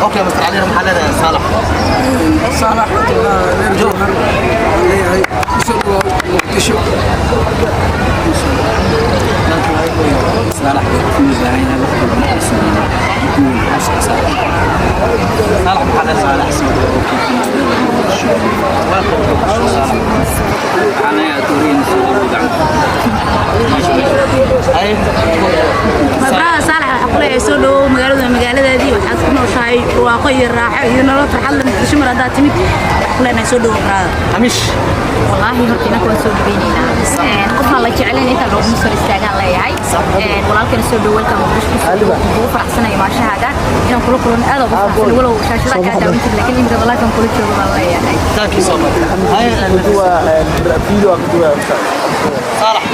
Okay, Mr. Cali, maxaa leedahay Saalax? Saalax reer Jowhar waxaan leeyahay kusoo dhawow Muqdisho. Saalax Saalax, maxaa leedahay? Saalax soo dhawow Muqdisho. Welcome to Muqdisho, Saalax. Waxaan leeyahay tuuriin soo dhawow gacanta. Ay. Mabraha Saalax waxaa ku leeyahay soo dhawow magaaladu waa magaaladaadii. Waxaad ku nooshahay barwaaqo iyo raaxo iyo nolol farxad leh. Muqdisho mar haddaad timid, waxaan ku leenahay soo dhawow, brother. Amish. Wallaahi horta inanka waan soo dhaweynaynaa. Qofaan la jecelayn intaan looguma soo istaagaan leeyahay. Walaalkana soo dhawo, welcome Muqdisho, kusoo dhawo. Kugu faraxsanaya maashahaaga inaan kula kulano, aad ugu faraxsan. Walow shaashadaha kaa daawan jir, laakiin imika walaalkan kula joogo baan leeyahay. Thank you so much. Ay. Video kuduwa. Saalax.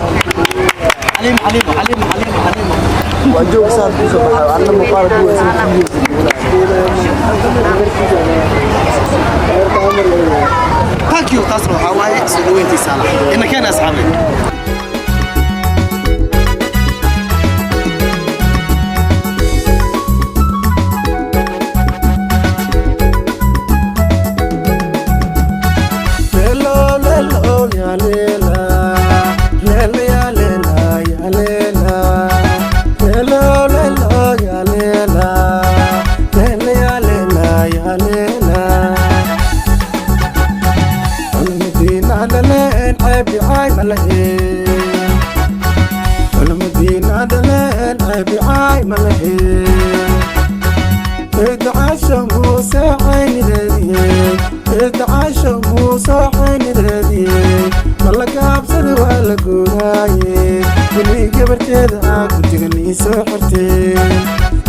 Xaliim, Xaliim, Xaliim, Xaliim, Xaliim. Waa joog saad ku soo baxay anna muuqaal duwaysan. Thank you. Taasna waxaa waaye soo dhaweyntii Saalax. Ina keena, asxaabay. Lelo lelo ya lela, lelo ya lela ya lela, lelo lelo ya lela, lelo ya lela ya lela. Culumadiina dhaleen ceebi caay ma lahayn, culumadiina dhaleen ceebi caay ma lahayn. Eedcaasha Muuse caynideediye, eedcaasha Muuse caynideediye, mala gaabsada waa la guuraaye. Weli gabarteeda aa gutigan ii soo xirtee,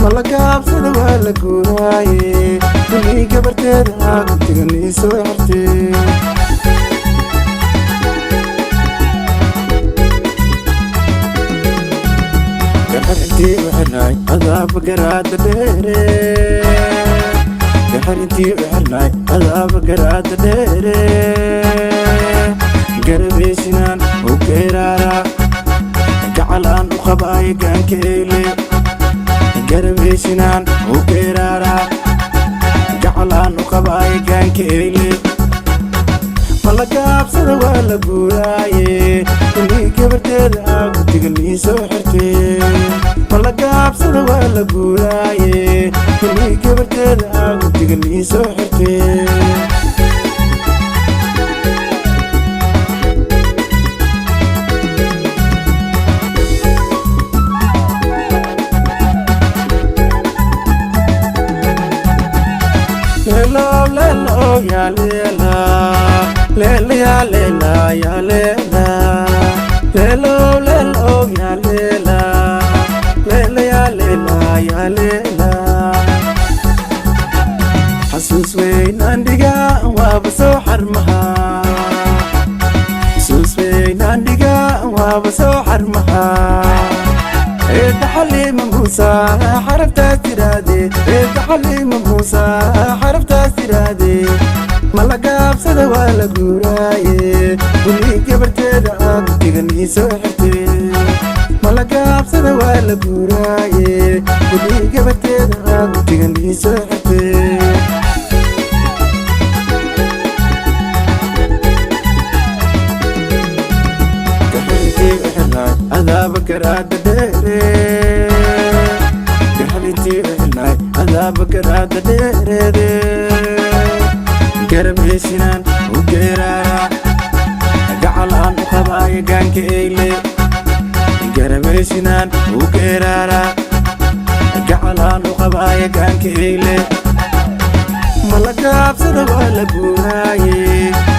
mala gaabsada waa la guuraaye. Weli gabarteeda aa gutigan ii soo xirtee. Gaxarintii u xirnaay adaaba garaada dheere, gaxarintii u xirnaay adaaba garaada dheere. Garabeyshinaan u geeraara, gacalaan u qabaayo gaanka eyle. Garabeyshinaan u geeraara, gacalaan u qabaayo gaanka eyle. Mala gaabsada waa la guuraaye. Weli gabarteeda aa gutigan ii soo xirtee, mala gaabsada waa la guuraaye. Weli gabarteeda aa gutigan ii soo xirtee. Lelo lelo ya lela, lelo ya lela ya lela, lelo lelo ya lela, lelo ya lela ya lela. Xasuus weynaan dhiga waaba soo xarmaha, xasuus weynaan dhiga waaba soo xarmaha. Eedda Xaliima Muusa xaraftaas tiraade, eedda Xaliima Muusa xaraftaas tiraade. Mala gaabsada waa la guuraaye. Weli gabarteeda aa gutigan ii soo xirtee, mala gaabsada waa la guuraaye. Weli gabarteeda aa gutigan ii soo xirtee. Gaxalintii u xirnaay adaaba garaada dheere, gaxalintii u xirnaay adaaba garaada dheereede. Garab heesinaan u geeraara, gacal aan u qabaayo gaanka eyle. Garab heesinaan u geeraara, gacal aan u qabaayo gaanka eyle. Mala gaabsada waa la guuraaye.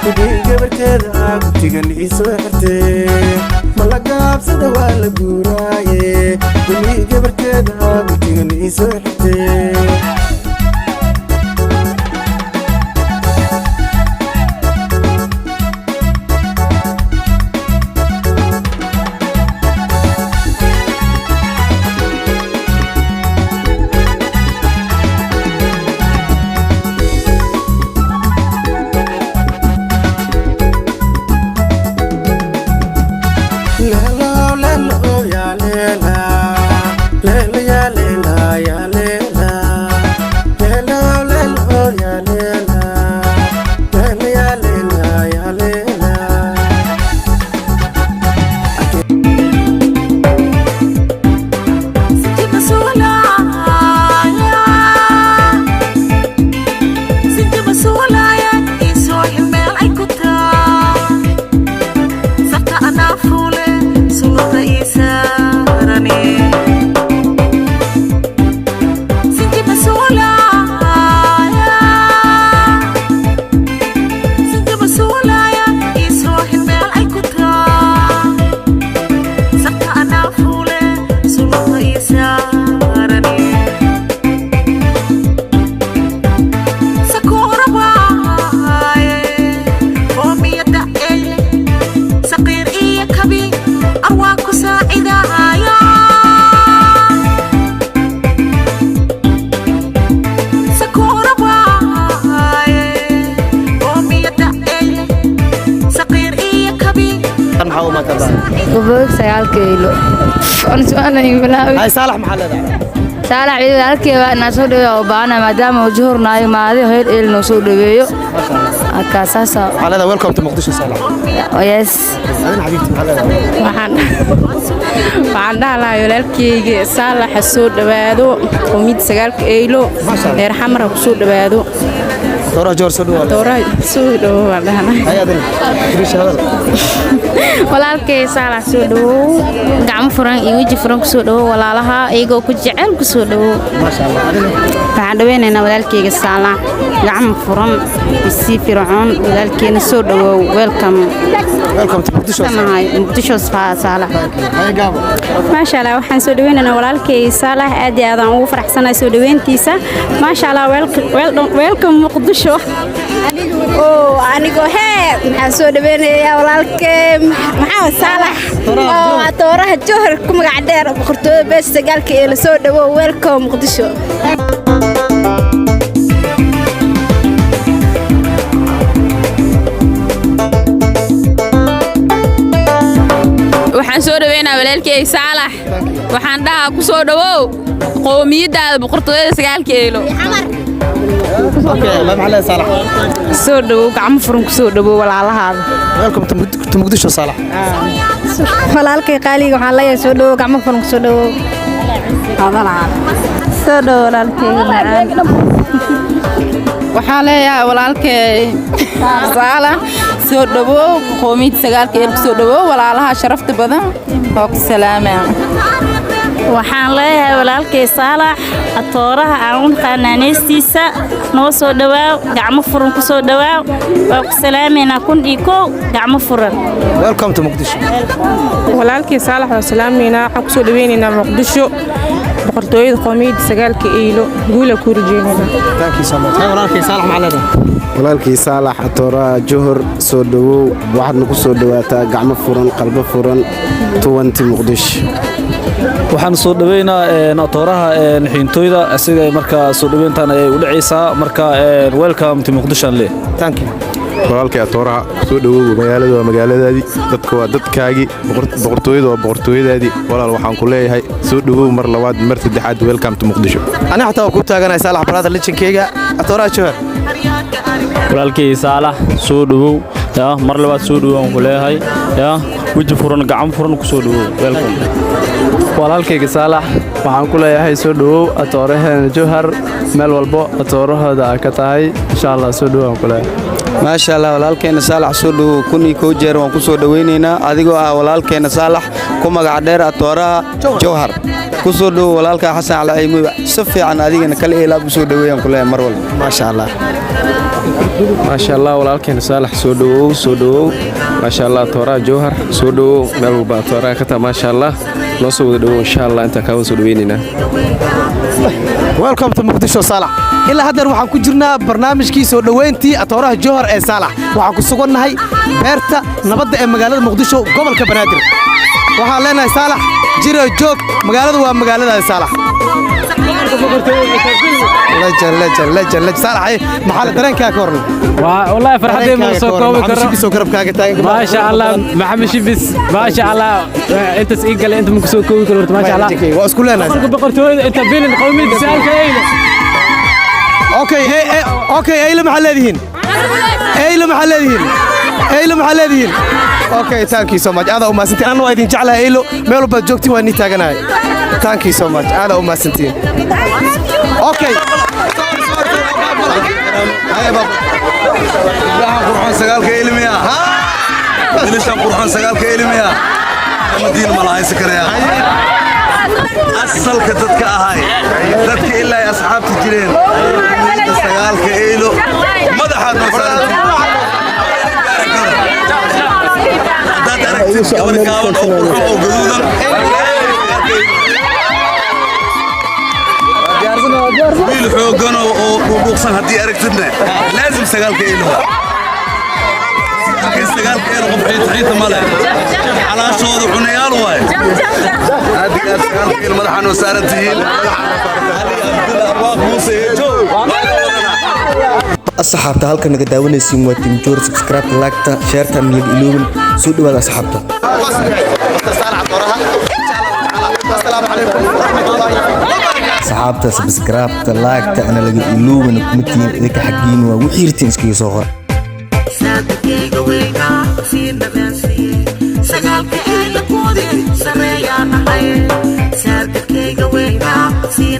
Weli gabarteeda aa gutigan ii soo xirtee, mala gaabsada waa la guuraaye. Weli gabarteeda aa gutigan ii soo xirtee. imaatay baa? Gobolka sagaalka ilo. Hay, Saalax maxaa leedahay? Saalax ciidan halkeeba inaan soo dhaweeyo oo baahana, maadaama uu juhurnaayo maadi heer eel noo soo dhaweeyo. Halkaa saasa. Waxaa leedahay welcome to Muqdisho, Saalax. Yes. Adina xabiibti maxaa leedahay? Waxaan dhaha lahaa walaalkeyga Saalax ha soo dhowaado, qowmiyadda sagaalka eylo reer Xamar ha kusoo dhowaado. Dooraha Jowhar soo dhawaada. Dooraha soo dhowo baan dhahnaa. Hay, adina Grisha hadal. Walaalkay Saalax, soo dhawow, gacmo furan iyo weji furan kusoo dhawow, walaalaha iyagoo ku jecel kusoo dhawow. Maasha Allah, adina? Waxaan dhaweynaynaa walaalkeyga Saalax gacmo furan, sii fircoon. Walaalkeena soo dhawow, welcome. Welcome to Muqdisho. Samahay Muqdisho, Saalax. Hay, Gaabo. Maasha Allah, waxaan soo dhaweynaynaa walaalkay Saalax. Aad iyo aad aan ugu faraxsanahay soo dhaweyntiisa. Maasha Allah, welcome Muqdisho. Oo anigoo hee maxaan soo dhaweynayaa walaalkay maxaa Saalax oo atooraha Jowhar ku magac dheer, boqortooyada beesha sagaalka ee la soo dhawow, welcome Muqdisho. Waxaan soo dhaweynaa walaalkay Saalax. Waxaan dhahaa ku soo dhawow qowmiyadaada boqortooyada sagaalka eelo. Okay, maxaa leedahay Saalax? Soo dhawow, gacmo furan ku soo dhawow walaalahaada. Welcome to Muqdisho, Saalax. Walaalkay qaaliga waxaan leeyahay soo dhawow, gacmo furan soo dhawow. Soo dhawow walaalkayga macaan. Waxaan leeyahay walaalkay Saalax soo dhawow, qowmiyadda sagaalka eel ku soo dhawow, walaalaha sharafta badan oo ku salaamaa. Waxaan leeyahay walaalkay Saalax atooraha aan u naqaanaaneestiisa, noo soo dhawaaw, gacmo furan ku soo dhawaaw, waa ku salaamaynaa 1001 gacmo furan. Welcome to Muqdisho. Walaalkii Saalax waa salaamaynaa. Waxaan kusoo dhaweynaynaa Muqdisho, boqortooyada qowmiyadda sagaalka eylo. Guula kuu rajeynayna. Thank you so much. Hay, walaalkay Saalax maxaa leedahay? Walaalkii Saalax atooraha Johor, soo dhowow. Waxaadna ku soo dhowaataa gacmo furan, qalbo furan, tuwanti Muqdisho. Waxaan soo dhaweynaa atooraha xiintooyda isaga. Markaa soo dhaweyntan ayay u dhacaysaa. Marka welcome to Muqdisho aan leeyahay. Thank you. Walaalkay atooraha, soo dhowow. Magaalada waa magaaladaadii, dadka waa dadkaagii, boqortooyada waa boqortooyadaadii. Walaal, waxaan ku leeyahay soo dhowow mar labaad, mar saddexaad, welcome to Muqdisho. Ani xataa waa ku taaganahay Saalax brother, legendkeyga atooraha Jowhar. Walaalkay Saalax, soo dhowow ya, mar labaad soo dhowow aan ku leeyahay ya, weji furan, gacan furan ku soo dhowow, welcome. Walaalkayga Saalax waxaan ku leeyahay soo dhowow, atooraheena Jowhar, meel walbo atoorahooda aa ka tahay. Insha Allah soo dhowow aan ku leeyahay. Maasha Allah, walaalkeena Saalax soo dhowow. 1001 jeer waan ku soo dhowaynaynaa adigoo ah walaalkeena Saalax ku magac dheer atooraha Jowhar. Ku soo dhowow walaalkaa Xasan Cali Caymuy. Si fiican adigana kala eelaab u soo dhoweeyaan ku leeyahay mar walba. Maasha Allah. Maasha Allah, walaalkeena Saalax soo dhowow, soo dhowow. Maasha Allah, atooraha Jowhar soo dhowow. Meel walba atooraha ka taha. Maasha Allah, noo soo wada dhowow insha Allah, intaan kaa wada soo dhoweynaynaa. Welcome to Muqdisho, Saalax. Ilaa haddeer waxaan ku jirnaa barnaamijkii soo dhoweyntii atooraha Jowhar ee Saalax. Waxaan ku sugannahay beerta nabadda ee magaalada Muqdisho, gobolka Banaadir. Waxaan leenahay Saalax, jiro joog, magaaladu waa magaaladaada Saalax. Legend, legend, legend, legend. Saalax, ay, maxaa la dareenkaa ka waran? والله فرحتي ما soo koobi Maxamed karo. Shibis oo garabkaaga taagan. ما شاء الله maxamed Shibis, ما شاء الله, inta is ii galay inta ma soo koobi karo horta, ما شاء الله. Waa isku leenahay. Boqorka boqortooyada inta bilin qowmiyadda sagaalka eylo. Okay, hey, hey, okay, eyle maxaa leedihiin? Eyle maxaa leedihiin? Eyle maxaa leedihiin? Okay, thank you so much. Aad u mahadsantiin. Anna waa idin jeclahay eylo. Meel walbaad joogtiin waa idin taaganahay. Thank you so much. Aad u mahadsantiin. Okay. Qurxoon sagaalka ilmiya, wiilashan qurxoon sagaalka ilmiya, madiin ma la haysan karaya. Asalka dadka ahay, dadka ilaa ay asxaabta jireen, qowmiyadda sagaalka eylo madaxaad noo saarantiin. Haddaad aragtid gabar gaaban oo qurxoon oo gaduudan, wiil xooggan oo dhuudhuuqsan haddii aragtidna, laazim sagaalka eylo. Sagaalka eylo qof xiita xiita ma leh, xalaashooda cunayaal waaye. Aad iyo aad sagaalka eylo madaxaa noo saaran tihiin. Arwaaq Muuse Heejow. Asxaabta halka naga daawanaysiin waa Team Joor. Subscribe, like-ta, share-ta, naga iloobin. Soo dhawaada, asxaabta. Asxaabta, subscribe-ta, like-ta ana laga iloobina kuma tihiin idinka xaggiin waa wixiirtiin iskaga soo qor. Saadkayga weynaa sii nadaansiye, sagaalka eela koodi sareeyaa nahay. Saadkayga weynaa sii.